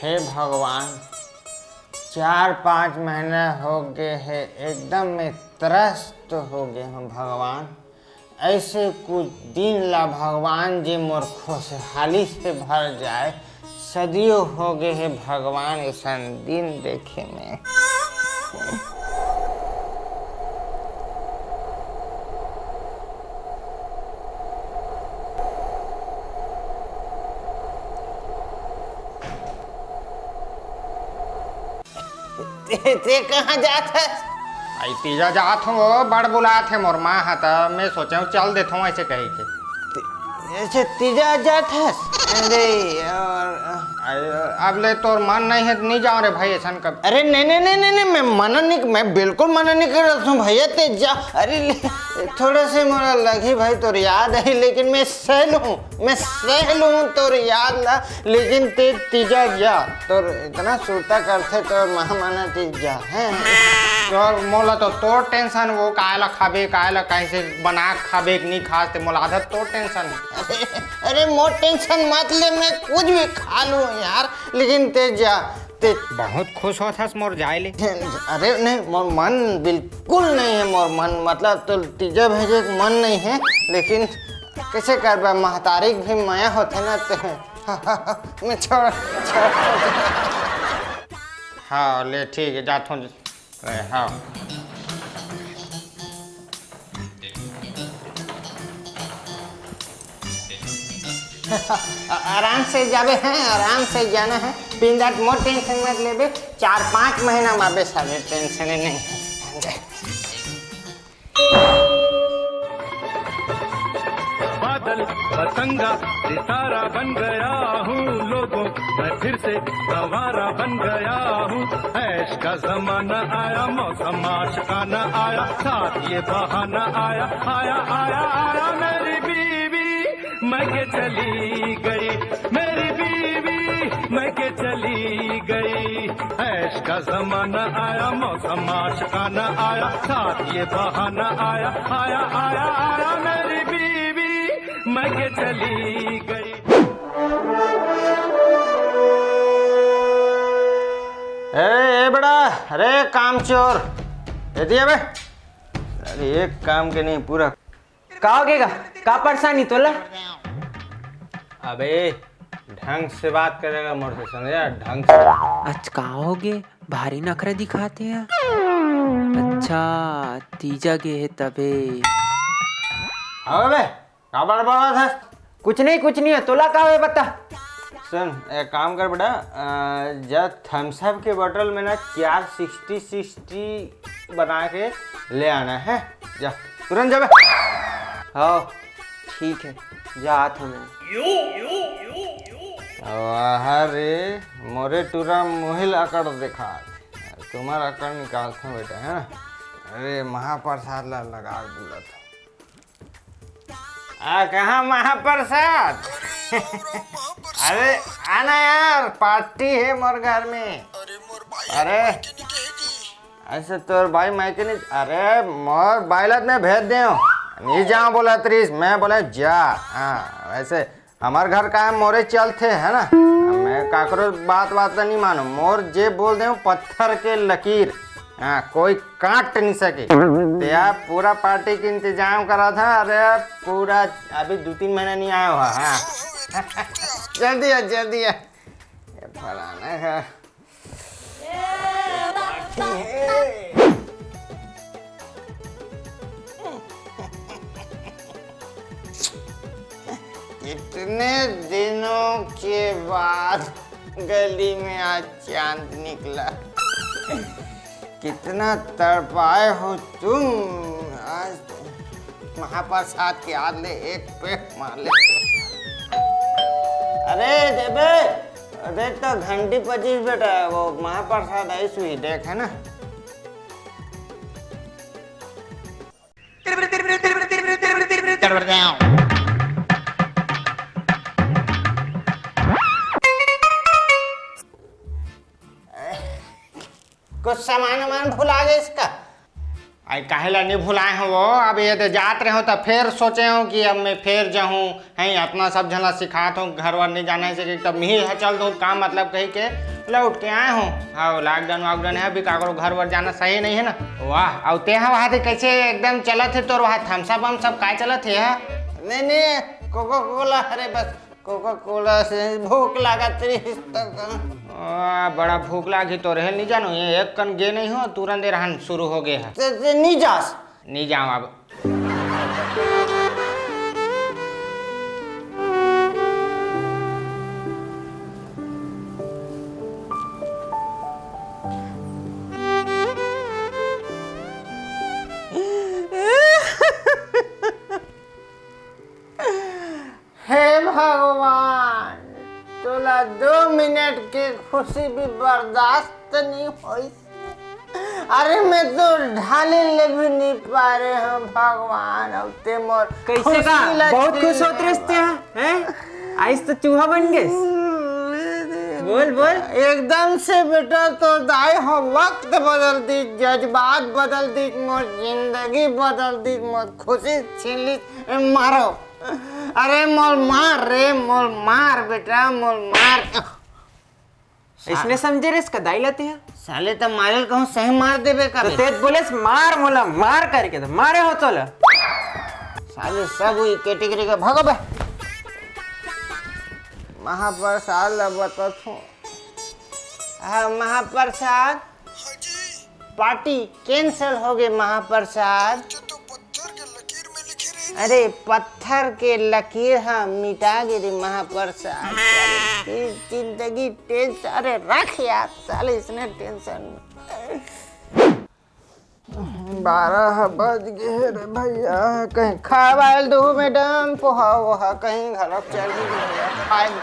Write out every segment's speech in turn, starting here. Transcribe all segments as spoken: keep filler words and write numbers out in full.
हे भगवान, चार पाँच महीना हो गे हे, एकदम मैं त्रस्त हो गे हूँ भगवान। ऐसे कुछ दिन ला भगवान जी मोर खुशहाली से भर जाए। सदियों हो गे हे भगवान ऐसन दिन देखे में। ते, ते कहाँ जात हस? आई तीजा जात हूँ, वो बड़ बुलात हे मोर माँ ह, त मैं सोचे हूँ चल देत हूँ ऐसे कही के। ते, ऐसे तीजा जात हस? अरे यार। आई, अब ले तोर मन नहीं है, नहीं जाओ रे भाई, ऐसा कब। अरे नहीं, नहीं, नहीं, नहीं, नहीं, मैं मना नहीं, मैं बिल्कुल मना नहीं कर रहा हूँ भैया, ते जा। अरे ले, थोड़ा से मोला लगी भाई तोर याद है, लेकिन मैं सह लूँ, मैं सह लूँ तोर याद ला, लेकिन ते तीजा जा, तोर इतना सुरता करथे तोर माँ मना तीजा है। तोर मोला तो तोर टेंशन, वो काय ला खाबे, काय ला कैसे बना के खाबे कि नहीं खास, ते मोला आधा तोर टेंशन है। अरे, अरे मोर टेंशन मत ले, मैं कुछ भी खा लूँ यार, लेकिन ते जा, ते बहुत खुश होत हस मोर जाए ले। अरे नहीं, मोर मन बिल्कुल नहीं है, मोर मन मतलब तो तीजा भेजे के मन नहीं है, लेकिन कैसे करबा, महतारी के भी मया होथे ना, ते मैं छोड़, छोड़। हाँ ले ठीक है, जात हूँ। ए, हाँ। आराम से जाबे हैं, आराम से जाना है। बिंदास मोर टेंशन मत लेबे, चार पाँच महीना में आबे, साले टेंशन नहीं है। बादल, पतंगा, सितारा बन गया हूँ लोगों, मैं फिर से गवारा बन गया हूँ। ऐश का जमाना आया, मौसम आशिकाना आया, साथ ये बहाना आया, आया, आया, आया। मेरी बीवी मैं के चली गई, मेरी बीवी मैं के चली गई। ऐश का जमाना आया, मौसम आशिकाना आया, साथ ये बहाना आया, आया, आया, आया। मेरी बीवी मैं के चली गई। ए, ए बड़ा, अरे कामचोर, ए दिया बे। अरे एक काम के नहीं पूरा। का हो गेगा? का परेशानी तोला? अबे ढंग से बात करेगा मोर से, समझा? ढंग से। अच्छा का हो गे? भारी नखरा दिखाते हैं। अच्छा तीजा गे हे तबे। अबे का बड़बड़ात हस? कुछ नहीं, कुछ नहीं है। तोला का होय बता। सुन, एक काम कर बेटा, अ, जा थम्स अप के बोतल में ना चार सिक्सटी सिक्सटी बना के ले आना है। जा, तुरंत जाबे। हाँ, ठीक है, जात हूँ मैं। वाह रे, मोरे टूरा मुहिल अकड़ देखा। तुम्हारा अकड़ निकालते हैं बेटा, है ना? अरे महाप्रसाद ला लगा के बुलाता। आ, कहाँ महाप्रसाद? अरे, आना यार, पार्टी है मोर घर में। अरे, ऐसे तोर भाई मैं के नहीं, अरे, मोर बाइलत में भेज दे। नहीं जाओ बोला त्रिस, मैं बोला जा। हाँ, वैसे हमार घर का है, मोरे चलथे, है ना? मैं काकरो बात, बात नहीं मानो, मोर जे बोल दे पत्थर के लकीर। हाँ, कोई काट नहीं सके। ते आप पूरा पार्टी के इंतजाम करा था। अरे पूरा अभी दो तीन महीना नहीं आया हुआ। हाँ। जल्दी आ, जल्दी आ। ये फलाना का। इतने दिनों के बाद गली में आज चांद निकला। कितना तड़पाए हो तुम। आज महाप्रसाद के याद ले एक पेक मार ले। अरे देबे, अरे तो घंटी पच्चीस बेटा, वो महाप्रसाद आई सुई देख, है ना? कुछ सामान वामान भुला गए इसका। आई काहे ला नहीं भुलाए हो वो? अब ये दे जात रहे हो त फेर सोचे हो कि अब मैं फेर जाहूँ, हैं? अपना सब झन ला सिखात हो, घर वर नहीं जाना है, से तब मिही ह चल दूँ काम, मतलब कही के लौट के आए हो। हाँ, लॉकडाउन वॉकडाउन है, अभी काकरो घर वर जाना सही नहीं है ना। वाह, अउ ते हा वहाँ दे कैसे एकदम चलत है तोर वहाँ थम्सअप वम्सअप काय चलत है, हाँ? नहीं, नहीं, कोका कोला, अरे बस कोका कोला से भूख लागत रहिस त। आ, बड़ा भूख लागी तोर हे, नहीं जानो, ये एक कन गे नहीं हो, तुरंत एरहन शुरू हो गए है। ते, ते नहीं जास। नहीं जाओ अब। हे भगवान, तोला दो मिनट के खुशी भी बर्दाश्त नहीं होइस। अरे, मैं तो ढाले ले भी नहीं पा रहे हो भगवान, अब ते मोर कैसे का? खुशी ला बहुत छीन खुश होत ले रहिस ते, हैं? आइस तो चूहा बन गेस। बोल, बोल। एकदम से बेटा, तो दाई हो वक्त बदल दी, जज्बात बदल दी, मोर जिंदगी बदल दी, मोर खुशी छीन ली। मारो, अरे मोल मार रे, मोल मार बेटा, मोल मार। इसने समझे रे इसका दाई लाती है। साले त मारेल कहूँ सही मार देबे का तो बे। तेज बोलेस मार मोला, मार करके तो मारे हो तोला। साले सब वही कैटेगरी का, भागो बे। महाप्रसाद ला बतात हूँ। हाँ, महाप्रसाद। हाँ जी। पार्टी कैंसिल हो गई महाप्रसाद। अच्छा, तो पत्थर के लकीर में लिखे रहे ना। अरे, पत्थर के लकीर हाँ मिटा गे रे महाप्रसाद। साले, फिर जिंदगी टेंशन, अरे रख यार, साले इसने टेंशन। बारह बज गए रे भैया, कहीं खा वाल दो मैडम, पोहा वोहा कहीं घर चल गई भैया, खाए दो।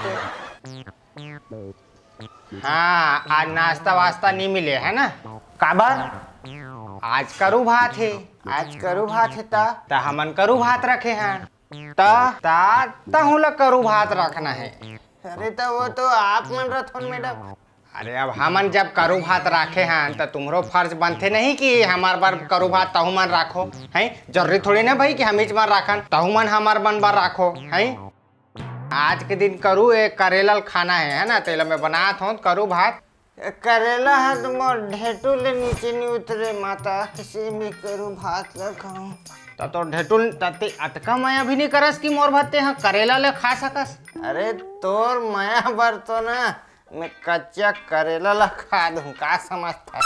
हाँ, आज नाश्ता वास्ता नहीं मिले है ना? काबर? आज करू भात है। आज करू भात है ता? ता हमन करू भात रखे हैं। ता, ता, तहूँ ला करू भात रखना है। अरे तो वो तो आप मन रथोन मैडम। अरे अब हमन जब करू भात राखे हैं तो तुम्हरो फर्ज बनते नहीं कि हमार बर करू भात तहू मन राखो, हैं? जरूरी थोड़ी ना भाई कि हम इच मन राखन, तहू मन हमार मन बर राखो, हैं? आज के दिन करू एक करेला ल खाना है, है ना? तेला मैं बनात हूँ करू भात। करेला ह तो मोर ढेटू ले नीचे नहीं उतरे माता, किसी भी करू भात ल खाऊं। त तो ढेटू ल तते अतका मया भी नहीं करस कि मोर भत्ते ह करेला ले खा सकस। अरे तोर मया बर तो ना मैं कच्चा करेला ला खा दूं, का समझता?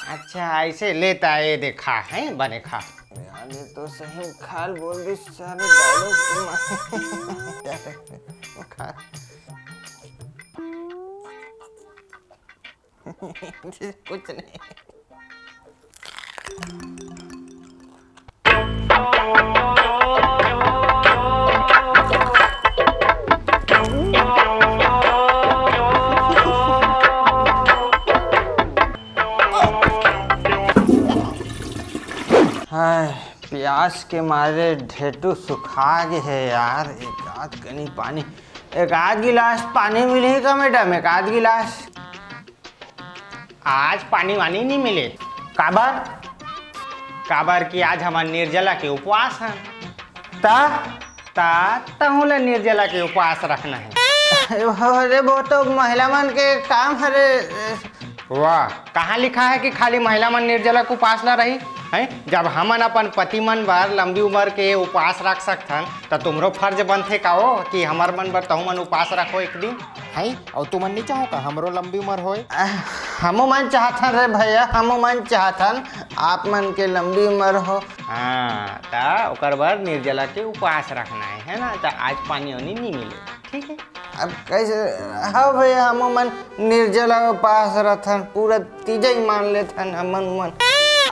अच्छा, ऐसे लेता, ये देखा है, बने खा। यार, ये तो सही खाल बोल दी सारे डायलॉग के मारे। खा। कुछ नहीं। हाय, प्यास के मारे ढेटू सुखा गे हे यार। एक आध कनी पानी, एक आध गिलास पानी मिलही का मैडम? एक आध गिलास। आज पानी वानी नहीं मिले। काबर? काबर कि आज हमर निर्जला के उपवास है। ता, ता, तहूँ ला निर्जला के उपवास रखना है। अरे, वो तो महिला मन के काम हरे। वाह, कहाँ लिखा है कि खाली महिला मन निर्जला के उपास ला रही? हैं? जब हमन अपन पति मन बर लंबी उम्र के उपास रख सकथन, त तुम्हरो फर्ज बनथे का ओ कि हमर मन बर तहू मन उपास रखो एक दिन? हैं? अउ तुमन नहीं चाहो का हमरो लंबी उम्र होए? हमू मन चाहथन रे भैया, हमू मन चाहथन आप मन के लंबी उम्र हो। हाँ, त ओकर बर निर्जला के उपास रखना है, है ना? त आज पानी वानी नहीं मिले, ठीक है? अब कैसे? हाँ भैया, हमू मन निर्जला उपास रथन, पूरा तीजा ही मान लेथन हमन मन।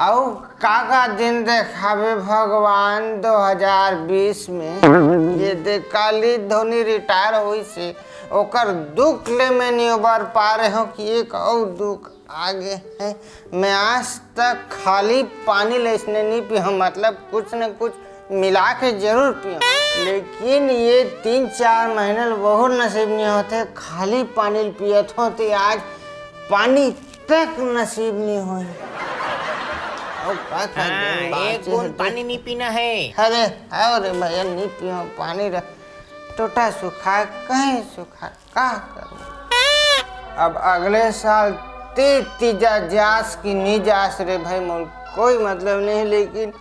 अउ का का दिन देखाबे भगवान दो हज़ार बीस में। ये दे काली धोनी रिटायर होइस हे, ओकर दुख ले मैं नहीं उबर पा रहे हो कि एक अउ दुख आगे है। मैं आज तक खाली पानी ले इसने नहीं पिया, मतलब कुछ न कुछ मिला के जरूर पिया, लेकिन ये तीन चार महीना ले बहुत नसीब नहीं होते, खाली पानी ल पियत हो तो आज पानी तक नसीब नहीं होए। हाँ, एक बूंद पानी नहीं पीना है। अरे, अरे भैया, नहीं पियो पानी रे। टोटा सुखा, कहीं सुखा, का करूँ? अब अगले साल ते तीजा जास की नहीं जास रे भाई, मोर कोई मतलब नहीं, लेकिन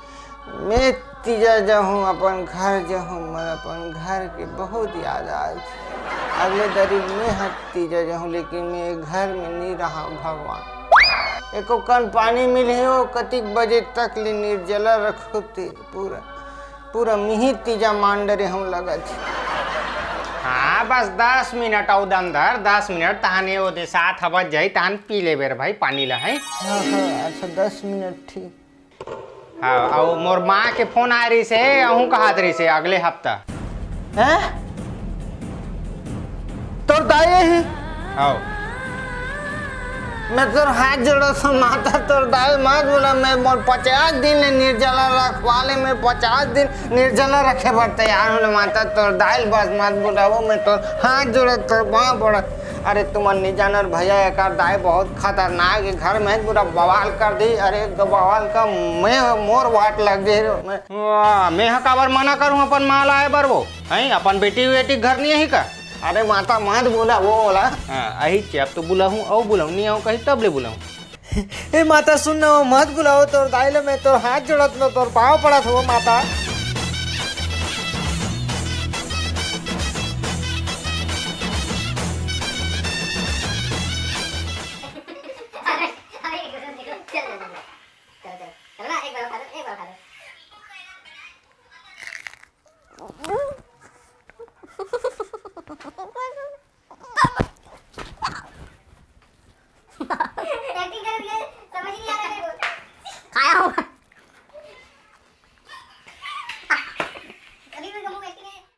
मैं तीजा जाहूँ, अपन घर जाहूँ, मैं अपन घर के बहुत याद आए। अगले दरी मैं ह तीजा जाहूँ, लेकिन मैं ये घर में नहीं रहा भगवान। एको कन पानी मिलही हो, कतिक बजे तक ले निर्जला रखो ते पूरा, पूरा मिही तीजा मान डरे हम लगत हे। हाँ, बस दस मिनट अउ दम धर, दस मिनट, तहाने ओदे सात ह बज जाई, तहान पी लेबे रे भाई पानी ला, हैं? हाँ, हाँ, अच्छा, दस मिनट, ठीक। हाँ, अउ मोर माँ के फोन आए रहिसे, अहूँ कहत रहिसे अगले हफ्ता। हैं? तोर दाई ही? हाँ। मैं तोर हाथ जोड़त हूँ माता, तोर दाई मत बोला, मैं मोर पचास दिन ले निर्जला रखवा ले, मैं पचास दिन निर्जला रखे बर तैयार हूँ माता, तोर दाई बस मत बोला, वो मैं तोर हाथ जोड़त, तोर पाँव पड़त। अरे तुमन नहीं जानर भैया, एकर दाई बहुत खतरनाक है, घर में पूरा बवाल कर दी। अरे तो बवाल का मैं मोर वाट लग गई रे मैं। वाह, मैं ह काबर मना करूँ अपन माँ लाए बर वो? हैं, अपन बेटी वेटी घर नहीं है का? अरे माता मत बोला वो वाला। हाँ, अही चे, अब तो बुलाहूँ, अउ बुलाहूँ, नहीं आऊँ कहीं तब ले बुलाहूँ। ए माता सुन ना, वो मत बुलाओ तोर दाई ले, मैं तोर हाथ जोड़त नो, तोर पाँव पड़त हो माता।